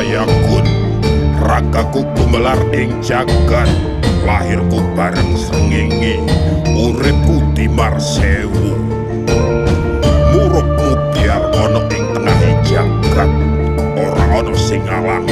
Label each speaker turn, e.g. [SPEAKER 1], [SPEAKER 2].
[SPEAKER 1] Layagun, ragaku gumelar ing jagat, lahirku bareng srengenge, uripku timar sewu. Murup mubyar ana ing tengahing jagat, ora ana sing ngalangi.